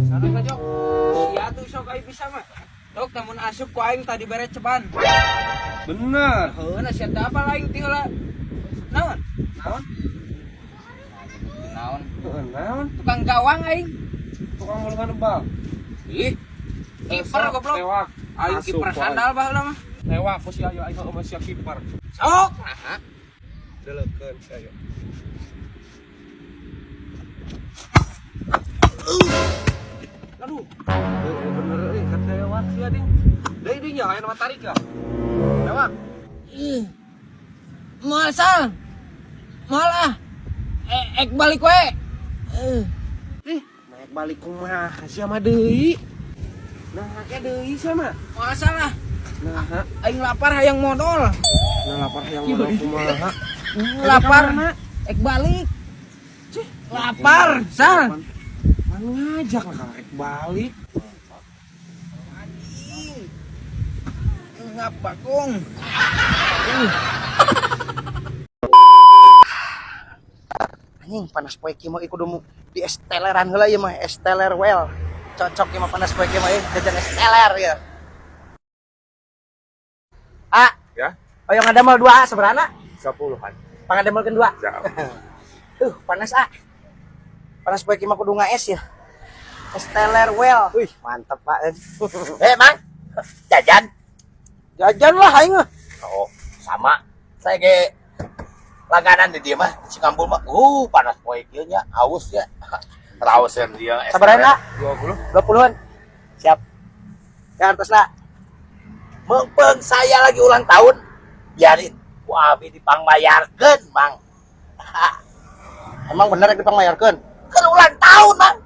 Sana ka jok. Sia tuh sok aing bisa mah. Tok namun asup ku aing tadi bere ceban. Bener. Heuh, na sia teh apa aing ti heula. Naon? Naon? Naon? Heeh, naon? Tukang gawang aing. Tukang mulungan bal. Ih. Kiper goblok. Tewak. Aing Asup kiper ku aing. sandal baheula mah. Tewak ku si Ayo aing heueuh mah sia kiper. Sok nah. Deleukeun si Ayo. Aduh, bener euy katewak sia ding. Deui deui nya aya nama tarik ya. Tewak. Ih. Moal sal. Moal ah. Ek balik we. Ih, naik balik kumaha sia mah deui. Nah, ke deui sia mah. Moal salah. Nah, Aing lapar hayang modal. nah lapar hayang modal kumaha. Lapar. Ek balik. Lapar, sal. Pan ngajak lah kalau rek balik. Anjing. Ngap bakung. Anjing panas poe kieu mah kudu di esteleran heula ieu mah esteler well. Cocok ieu mah panas poe kieu mah jajan esteler ya. A, Ya, oh yang ngadamel dua A seberana? 10-an. Pangadamelkeun dua. Ya. Panas A. Panas poe kieu mah kudu ngaes ya. Esteler well. Wih, mantap Pak. Mang, jajan. Jajan lah aing mah. Oh, sama. Saya ge langganan di dia mah, di Cikambul mah. Panas poe kieu nya, haus ya. Rausen dia. Sabaraha? 20. 20-an. Siap. Ya atasna. Mempeng saya lagi ulang tahun, biarin ku abi dipangbayarkeun, Mang. Emang bener rek dipangmayarkeun? Keur ulang tahun, Mang.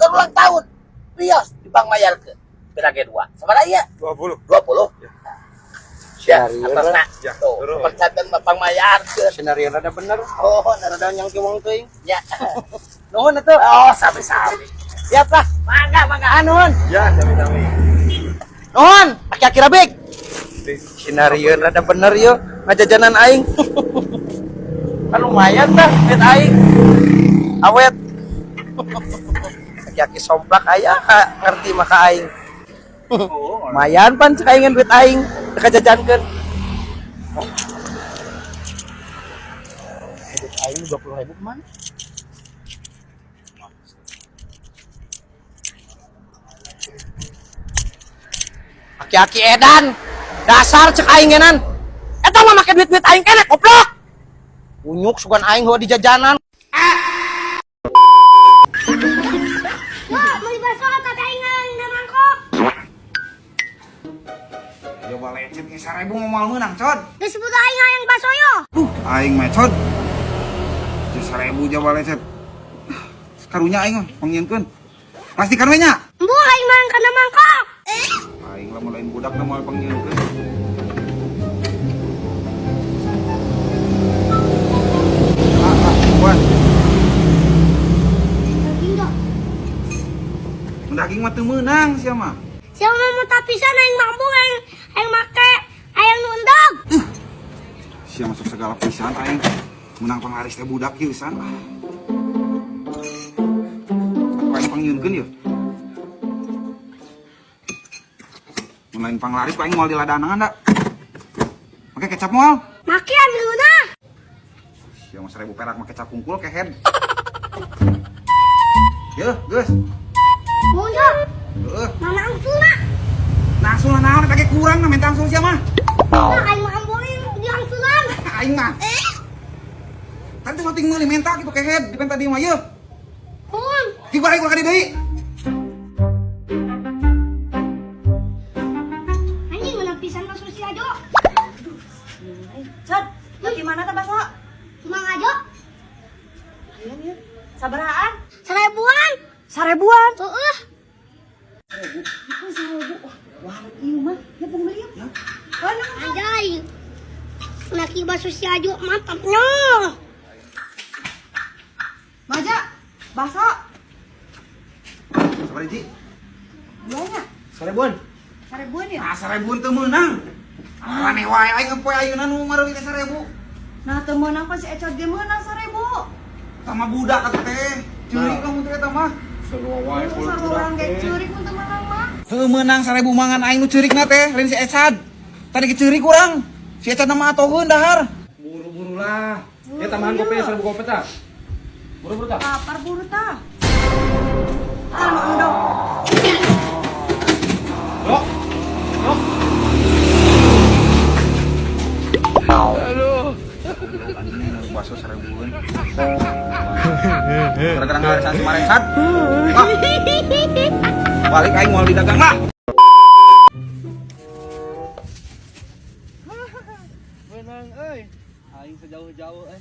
Keur ulang tahun. Bios dipangmayarkeun. Pira ge dua. Sabaraha ieu? 20. 20. Ya, Sinario atasna. Ya, Tuh, turun. percatan pangmayarkeun. Sinario rada bener. Oh, Rada nyang wong teuing. ya. Nuhun atuh. Oh, sami-sami. Siap lah. Mangga, mangga. Ah, nuhun. Ya, sami-sami. Nuhun, aki-aki rabik. Sinario rada bener yo ngajajanan aing. Kan lumayan dah duit aing. Awet. Aki-aki somplak aya ngerti maka aing. Lumayan pan cek aing duit aing teu kajajankeun. Duit aing 20.000 kemana? Aki-aki edan. Dasar cek aing genan. Eta mah make duit-duit aing keneh goblok. Unyuk sugan aing heuh di jajanan. Yo, beli bakso tapi aing nggak mangkok. Coba lecet ge 1000 moal meunang, Cod. Geus sebut aing hayang bakso yo. Aing mah, Cod. 1000 coba lecet. Karunya aing mah pangieunkeun. Pastikan we nya. Embu aing mah kana mangkok. Aing lamun lain budak na moal pangieunkeun. Ah, Daging dong. Daging mah teu meunang sia mah. Siapa mau tapisan aing mampu aing aing make hayang nu endog. Sia masuk segala pisan aing. Menang panglaris teh budak ieu san. Aku aing pangieunkeun yeuh. Mun lain panglaris ku aing moal diladanangan da. Make kecap moal. Make ambilna. Sia mah 1000 perak make kecap kungkul kehed. Yeuh, geus. Mun yo, Heeh. mana angsulna? Nangsul naon eta ge kurang na minta angsul sia mah. Nah, aing mah ambuin di angsulan. Aing mah. Tadi tuh syuting meuli menta kitu kehed di penta di mah yeuh. Mun, Ki balik ulah ka dieu deui. anjing menang pisan bakso si Ajo. Cod, di mana teh bakso? Mang Ajo, Ayan ya. Sabarahaan? 1000-an. 1000-an. Heeh. Wah, ieu mah, ya pung beli ya. Anjay. Naki bakso si Ajo mantapnya. Maja, bakso. Sabar hiji. Duanya. 1000-an. 1000-an ya? Ah, 1000 teu meunang. Aneh wae aing poe ayeuna nu mareuli teh 1000. Nah, teu meunang pan si Ecot ge meunang 1000. Tama budak atuh teh. Ceurik lah mun teh eta mah. Sarua wae Sarua urang ge ceurik mun teu meunang mah. Heuh meunang 1000 mangan aing nu ceurikna teh, lain si Ecad. Tadi ge ceurik urang. Si Ecad mah atoheun dahar. Buru-buru lah. Ya tambahan gope 1000 gope tah. Buru-buru tah. Lapar buru tah. Ah, nu endog. Yo. Yo. Anjing bakso 1000-an. Gara-gara ngarisan si Marecad. Wah. Balik aing moal didagang lah. Menang euy. Aing sejauh-jauh euy.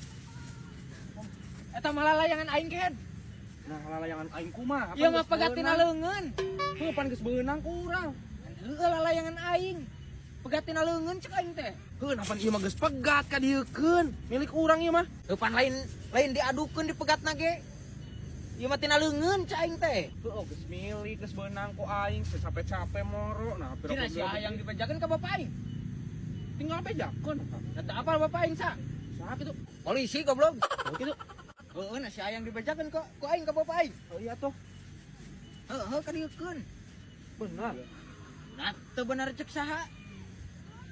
Eta malah layangan aing kehed. Nah, lalayangan aing kumaha? Ieu mah pegatina leungeun. Heuh, pan geus beunang kurang. Heueuh lalayangan aing. Pegatina leungeun cek aing teh. Heuh, napan ieu mah geus pegat ka dieukeun. Milik urang ieu mah. Heuh pan lain lain diadukeun dipegatna ge. Ieu mah tina leungeun cek aing teh. Heuh, geus milik, geus beunang ku aing, capek-capek moro. Nah, Cina si hayang dibejakeun ka bapak aing. Tinggal bejakeun. Da teu apal bapak aing sa. Saha kitu? Polisi goblok. Oh kitu. Heueuh na si hayang dibejakeun ku aing ka bapak aing. Oh iya tuh. Heueuh ka dieukeun. Benar. Nah, teu bener cek saha.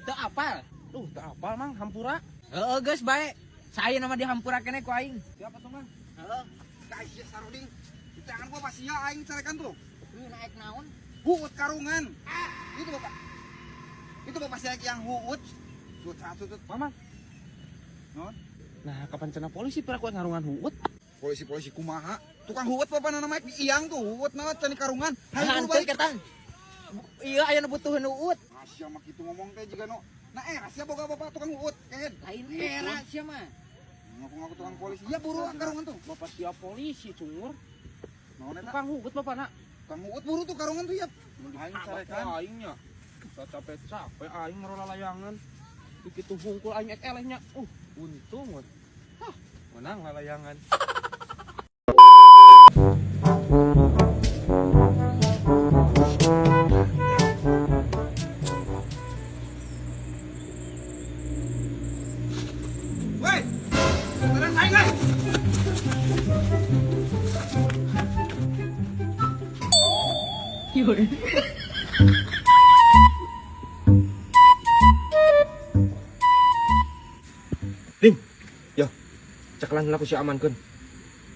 Teu apal. Duh, teu apal mang hampura. Heueuh geus bae. Saya nama dihampura keneh ku aing. Siapa tuh mang? Heeh. Guys, ya saruding. Di tangan gua pasti ya aing carekan tuh. Ieu naik naon? Huut karungan. Itu bapak. Itu bapak si yang huut. Tut satu tut. Mama. Non? Nah, kapan cenah polisi pirakuan ngarungan huut? Polisi-polisi kumaha? Tukang huut bapak nana mike iang tuh huut na cani karungan. Hayu buru Hanteu balik. ketang. Iya aya nu butuheun huut. Asia mah kitu ngomong teh jiga no. Nah Asia boga bapak tukang huut kehed. Lain era sia mah. Ngaku-ngaku tukang polisi. Ya buru karungan tuh. Bapak siap polisi cungur. Naon eta? Tukang huut bapak nak. Tukang huut buru tuh karungan tuh ya. Aing carekan. Aingnya. Capek-capek aing merola layangan. Begitu hungkul aing ek elehnya. Untung. Hah, menang lalayangan. Woi. Tenang aing guys. Ding. Yo. Ceklan lah ku si amankeun.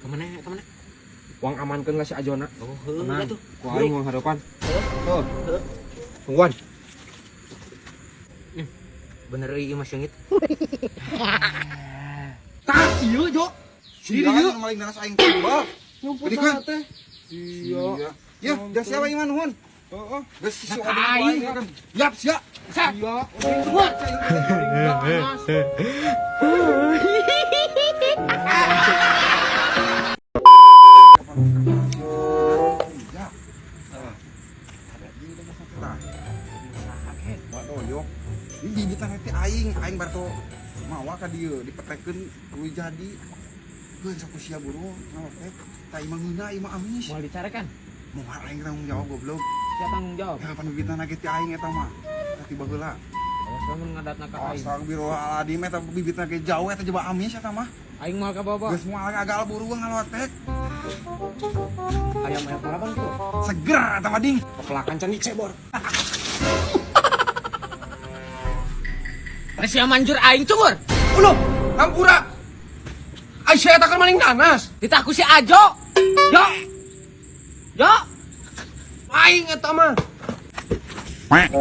Kemana kemana? Wang amankeun lah si Ajona. Oh, heueuh atuh. Ku aing wang harapan. Heuh. Tungguan. Bener euy ieu mah seungit. Tah, ieu jo. Sia maling danas aing tambah. Nyumput Berikan. teh. Iya. Ya, dah siapa iman nuhun. Heeh. Geus si aing. Yap, sia. Iya. Ini bibitan teh aing, aing barto mawa ka dieu dipetekeun kudu jadi. Heuh sok ku sia buru, ngalotek. Tah imah ngeunah imah amis. Moal dicarekan. Moal aing tanggung jawab goblok. Sia tanggung jawab. Ya pan bibitan ge ti aing eta mah. Tah tiba heula. Awas lamun ngadatna ka aing. Astagfirullahaladzim eta bibitna ge jauh eta jeba amis eta mah. Aing moal ka bawa. Geus moal gagal buru ngalotek. Ayam ayam karapan kitu. Seger eta mah ding. Pelakan can dicebor. Sia manjur aing cungur. Uluh, hampura. Aisyah eta kan maling nanas. Ditah ku si Ajo. Yo. Yo. Aing eta mah. Ajo.